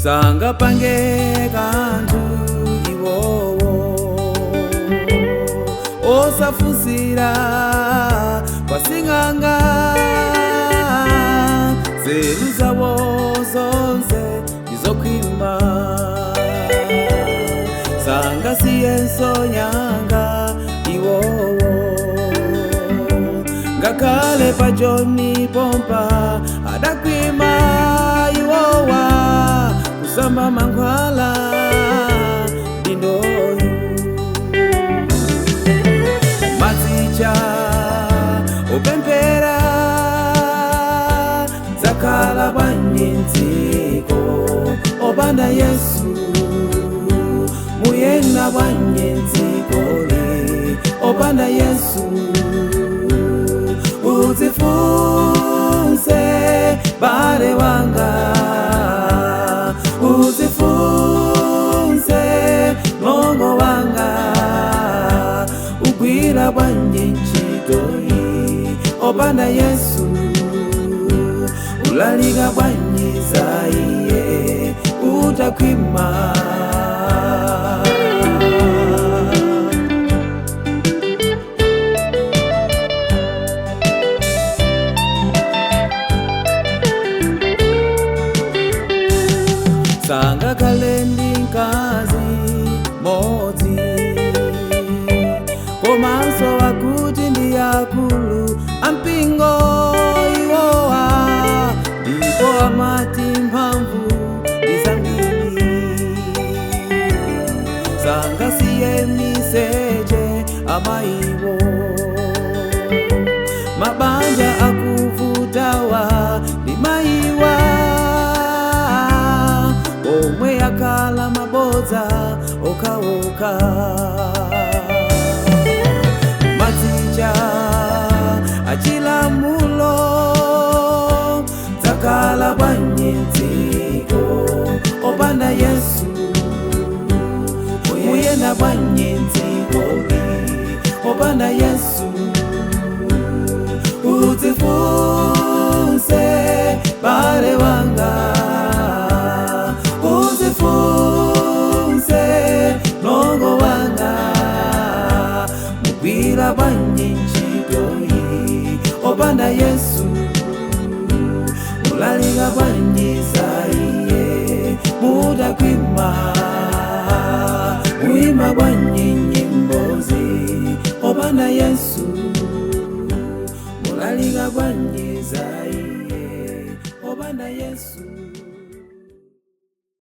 Sangapange kanthu iwowo, osafusira kwasing'anga, nzeru zawo zonse ndizokhwima. Sangasiyenso nyanga iwowo, ngakhale pa Joni pompa adakwima iwowa, kusamba mankhwala dindoyu. Mazicha upempera, dzakhala bwanji mdziko opanda Yesu? Muyenda bwanji mdzikoli opanda Yesu? Udzifunse bale wanga, udzifunse mlongo wanga, ugwira bwanji ntchitoyi opanda Yesu? Ulalika bwanji za iye utakhwima? Sangakhale ndi mkazi modzi, komanso akuti ndi akulu ampingo iwowa, ndipo amati mphamvu ndi zambiri. Sangasiye miseche amayiwo, mabanja akuvutawa ndi mayiwa, omwe akhala mabodza okhaokha. Mazicha achilamulo, dzakhala bwanji mdziko opanda Yesu? Muyenda bwanji mdzikoli opanda Yesu? Udzifunse bale wanga, udzifunse mlongo wanga, mugwira bwanji ntchitoyi opanda Yesu? Mulalika bwanji za iye mutakhwima? Muimba bwanji nyimbozi opanda Yesu? Mulalika bwanji za iye opanda Yesu?